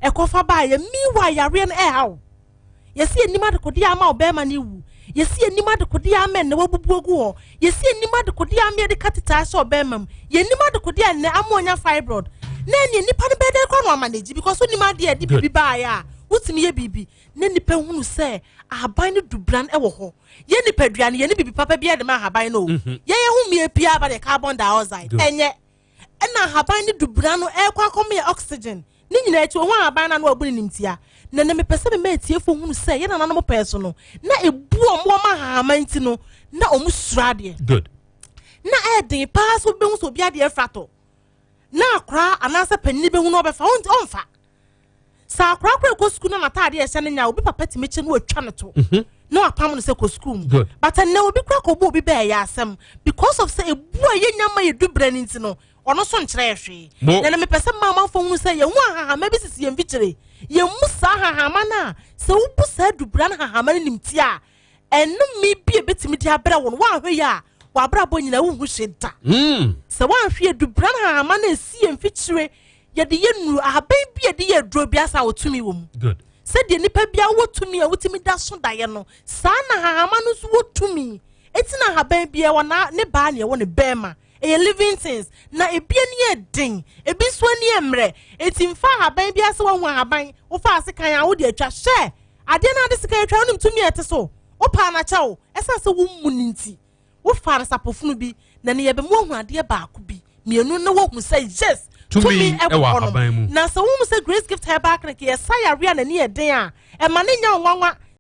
Ɛkɔfa baayɛ. Meanwhile, yareɛ no ɛha wo. Yɛsi anim adekodeɛ ama ɔbɛrima no wu. Yɛsi anim adekodeɛ ama ɛnɛ wabubu agu hɔ. Yɛsi anim adekodeɛ ama yɛde catheter ahyɛ ɔbɛrima mu. Yɛnim adekodeɛ a nnɛ ama ɔnya fibroid na ɛneɛ nipa no bɛyɛ dɛ kora no ama n'agyi, because wonim adeɛ ɛde biribi baayɛ a wotumi yɛ biribi na nipa hunu sɛ ahaban no dubran ɛwɔ hɔ. Yɛ nipadua no, yɛne biribi papa bi ɛde ma ahaban no o. Yɛyɛ ho mmea pia aba deɛ, carbon dioxide. Ɛnyɛ ɛna ahaban no dubran no ɛkɔ akɔma yɛ oxygen ne nyinaa akyi. Ohun ahaban no a na wabu ne nimtia na mepɛ sɛ mema atiefo hunu sɛ yɛn nananom pɛɛ so no na ebu ɔmo ɔmo ahahama nti no na ɔmo suro adeɛ. Na ɛɛden paa sɛ wobɛhu sɛ obi adeɛ afra tɔ na akora anaasɛ panyin bɛhu no ɔbɛfa. Ɔmfa sɛ akora kora ɛkɔ sukuu na n'ataadeɛ ɛhyɛ no nya obi papa tumi kyɛ no, watwa no to na wapam no sɛ kɔ sukuu mu. But ɛnɛ obi kora kɔbɔ obi bɛɛ yɛ asɛm because of sɛ ebu a yɛnya ma yɛdu brɛ no nti no, ɔno nso nkyerɛ yɛ hwee. Na mepɛ sɛ mmaa amanfoɔ hunu sɛ yɛhu ahahama bi sisi yɛn mfikyire. Yɛmu saa ahahama no a, sɛ wobu saa dubra no ahahama no nimti a, ɛnome bi a ebɛtumi de abrɛ wo no, woanhwɛ yi a, w'abrabɔ nyinaa wohu hwee da. Sɛ woanhwɛ yɛ dubra no ahahama no esi yɛn mfikyire, yɛde yɛ nnuro, ahaban bi a yɛde yɛ aduro bi asa a wɔtumi wɔ mu. Sɛdeɛ nipa bi a wɔ tumi a wotumi da so daeɛ no, saa na ahahama no nso wɔ tumi. Eti na ahaban bi ɛwɔ na ne baa na ɛwɔ ne bɛrima. Ɛyɛ living things na ebi ani yɛ den, ebi nso ani yɛ mmerɛ. Eti nfa ahaban bi ase, wɔn ho ahaban wofa ase kan a wode atwa hyɛ adeɛ na ade sika atwa, wonim tumi a ɛte so wopa anakyɛw. Ɛsan sɛ wo mu ne nti wofa no sapofunu bi na ne yɛbɛ mu ahu adeɛ baako bi mmienu na wohu sɛ yes, tumi ɛwɔ ɛwɔ hɔnom. ahaban mu. Na sɛ wohu sɛ Grace Gift Herbal Clinic yɛsa yare a n'ani yɛ den a, ɛma ne nya nwanwa.